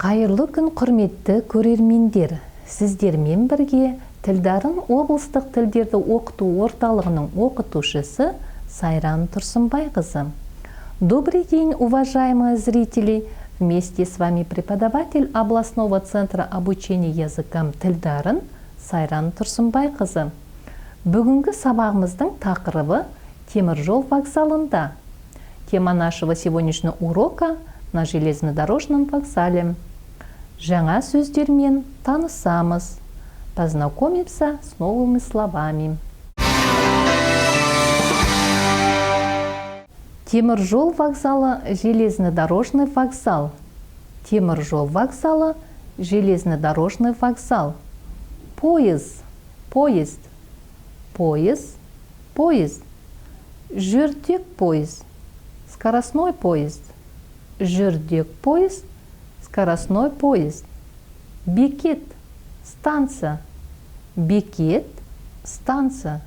Қайырлы күн, құрметті көрермендер! Сіздермен бірге Тілдарын облыстық тілдерді оқыту орталығының оқытушысы Сайран Тұрсынбайқызы. Добрый день, уважаемые зрители! Вместе с вами преподаватель областного центра обучения языкам Тілдарын Сайран Тұрсынбайқызы. Бүгінгі сабағымыздың тақырыбы: теміржол вокзалында. Тема нашего сегодняшнего урока: на железнодорожном вокзале. Жаңа сөздермен танысамыз. Познакомимся с новыми словами. Теміржол вокзалы – железнодорожный вокзал. Теміржол вокзалы – железнодорожный вокзал. Пойыз, поезд. Пойыз, поезд. Жүрдек пойыз – скоростной поезд. Жүрдек поезд – скоростной поезд. Бекет – станция. Бекет – станция.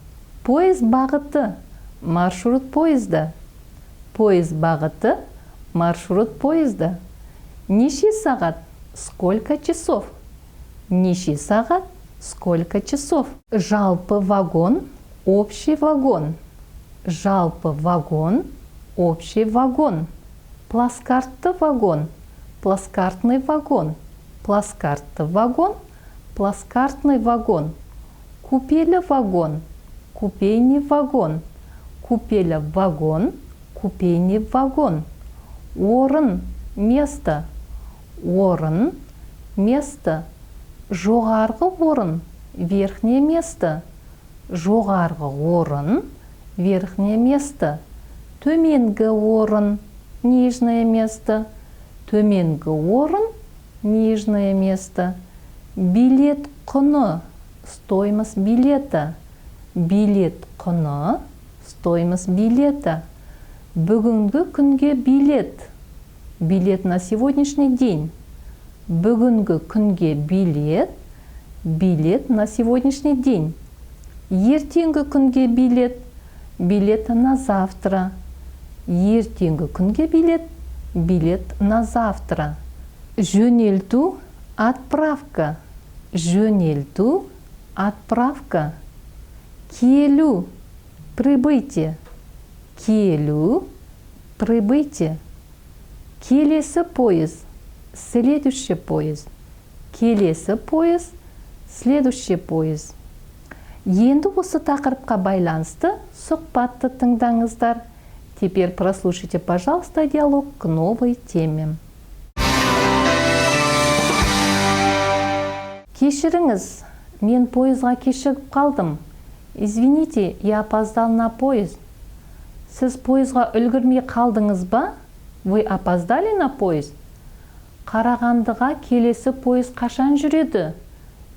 Пойыз бағыты – маршрут поезда. Пойыз бағыты – маршрут поезда. Неше сағат? Сколько часов? Неше сағат? Сколько часов? Жалпы вагон – общий вагон. Жалпы вагон – общий вагон. Плацкартты вагон – плацкартный вагон. Плацкартты вагон – плацкартный вагон. Купелі вагон – купейный вагон. Купелі вагон – купейный вагон. Орын – место. Орын – место. Жоғарғы орын – верхнее место. Жоғарғы орын – верхнее место. Төменгі орын – нижнее место. Төменгі орын – нижнее место. Билет құны – стоимость билета. Билет құны – стоимость билета. Бүгінгі күнге билет – билет на сегодняшний день. Бүгінгі күнге билет – билет на сегодняшний день. Ертеңгі күнге билет – билет на завтра. Ертеңгі күнге билет – билет на завтра. Жөнелту – отправка. Жөнелту – отправка. Келу – прибытие. Келу – прибытие. Келесі пойыз – следующий поезд. Келесі пойыз – следующий поезд. Енді осы тақырыпқа байланысты сұхбатты тыңдаңыздар. Теперь прослушайте, пожалуйста, диалог к новой теме. Кешіріңіз, мен пойызға кешігіп қалдым. Извините, я опоздал на поезд. Сіз пойызға үлгермей қалдыңыз ба? Вы опоздали на поезд? Қарағандыға келесі пойыз қашан жүреді?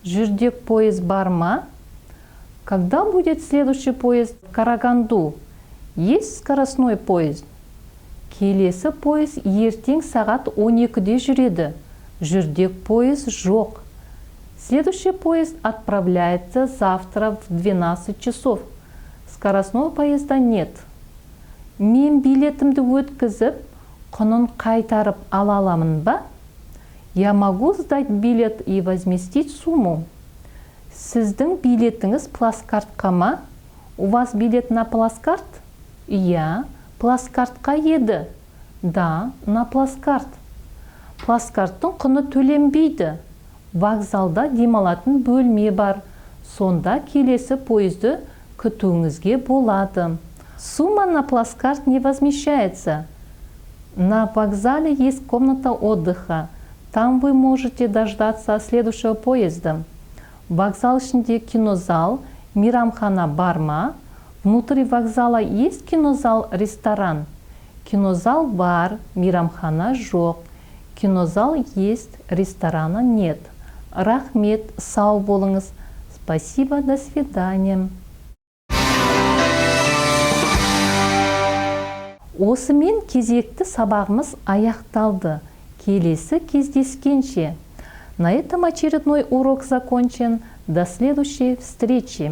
Жүрдек пойыз бар ма? Когда будет следующий поезд в Караганду? Есть скоростной поезд? Келесі пойыз ертең сағат 12-де жүреді. Жүрдек пойыз жоқ. Следующий поезд отправляется завтра в 12 часов. Скоростного поезда нет. Мен билетімді өткізіп, құнын қайтарып ала аламын ба? Я могу сдать билет и возместить сумму? Сіздің билетіңіз плацкартқа ма? У вас билет на плацкарт? Иә, плацкартқа еді. Да, на плацкарт. Плацкарттың құны төленбейді. Вокзалда демалатын бөлме бар. Сонда келесі пойызды күтуіңізге болады. Сумма на плацкарт не возмещается. На вокзале есть комната отдыха. Там вы можете дождаться следующего поезда. Вокзал ішінде кинозал, мейрамхана бар ма? Внутри вокзала есть кинозал, ресторан? Кинозал бар, мейрамхана жоқ. Кинозал есть, ресторана нет. Рахмет, сау болыңыз. Спасибо, до свидания. Осымен кезекті сабағымыз аяқталды. Келесі кездескенше. На этом очередной урок закончен. До следующей встречи.